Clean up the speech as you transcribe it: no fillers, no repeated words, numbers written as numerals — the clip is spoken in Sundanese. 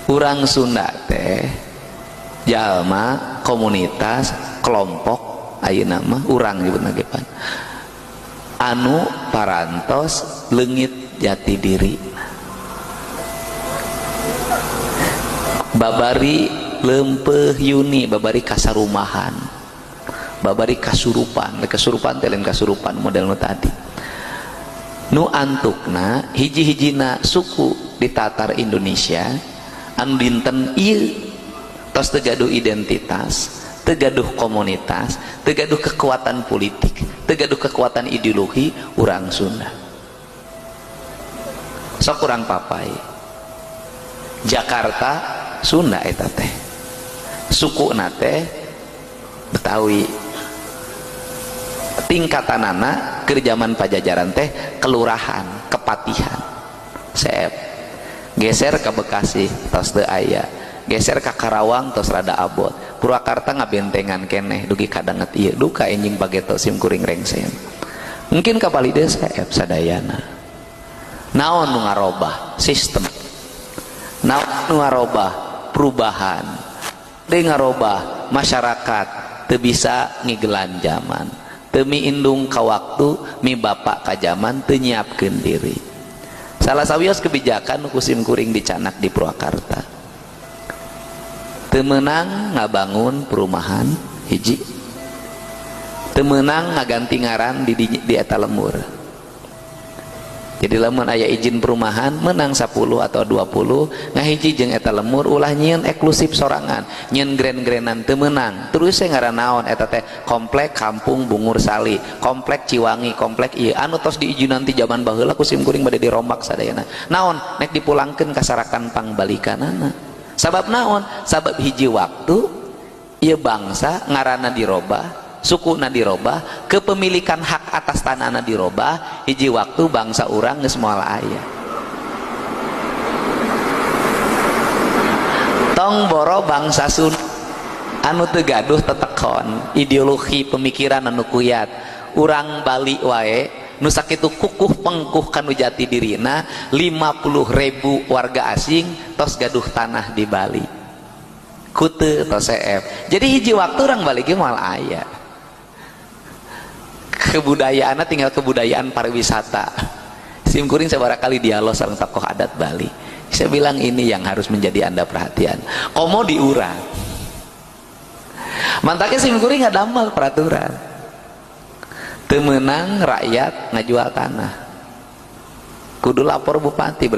Urang Sunda teh jalma komunitas kelompok ayeuna mah urang nyebutna ge pan anu parantos leungit jati diri, babari lempeh yuni, babari kasarumahan, babari kasurupan. Kasurupan teh lain kasurupan model nu tadi nu antukna hiji-hijina suku di tatar Indonesia anu dinten ieu tos teu gaduh identitas, teu gaduh komunitas, teu gaduh kekuatan politik, teu gaduh kekuatan ideologi. Urang Sunda sok urang papai Jakarta Sunda eta teh sukuna teh Betawi, tingkatanana keur zaman Pajajaran teh kelurahan, kepatihan. Seep geser ke Bekasi tos teu aya, geser ke Karawang tos rada abot, Purwakarta ngabentengan keneh dugi kadanget ieu duka enjing pageto sim kuring rengsen mungkin ka Bali deui seep sadayana. Naon nu ngarobah sistem, naon nu ngarobah perubahan deui, ngarobah masyarakat teu bisa ngigelan zaman, teu miindung ka waktu, mi bapak ka zaman, teu nyiapkeun diri. Salah sawios kebijakan ku sim kuring dicanak di Purwakarta, teu meunang ngabangun perumahan hiji, teu meunang ngaganti ngaran di eta lembur. Jadi lamun aya izin perumahan menang 10 atau 20 ngahiji jeung eta lemur, ulah nyieun eksklusif sorangan, nyieun grand-grandan teu meunang. Terus saya ngaran naon eta teh komplek Kampung Bungur Sali, komplek Ciwangi, komplek ieu anu tos diizinan ti zaman baheula ku sim kuring bade dirombak sadayana. Naon nek dipulangkeun kasarakan pangbalikanana. Sabab naon? Sabab hiji waktu ieu bangsa ngaranna dirobah, sukuna dirobah, kepemilikan hak atas tanahna dirobah, hiji waktu bangsa urang geus moal aya. Tong boro bangsa Sunda anu teu gaduh tetekon ideologi pemikiran anu kuyat, urang Bali wae nu sakitu kukuh pengkuh kanu jati dirina, 50.000 warga asing tos gaduh tanah di Bali, Kute tos CF. Jadi hiji waktu urang Bali ge moal aya. Kebudayaannya tinggal kebudayaan pariwisata. Sim kuring sabaraha kali dialog sareng tokoh adat Bali, saya bilang ini yang harus menjadi anda perhatian. Komo di urang mantaknya sim kuring ngadamel peraturan teu meunang rakyat ngajual tanah, kudu lapor bupati.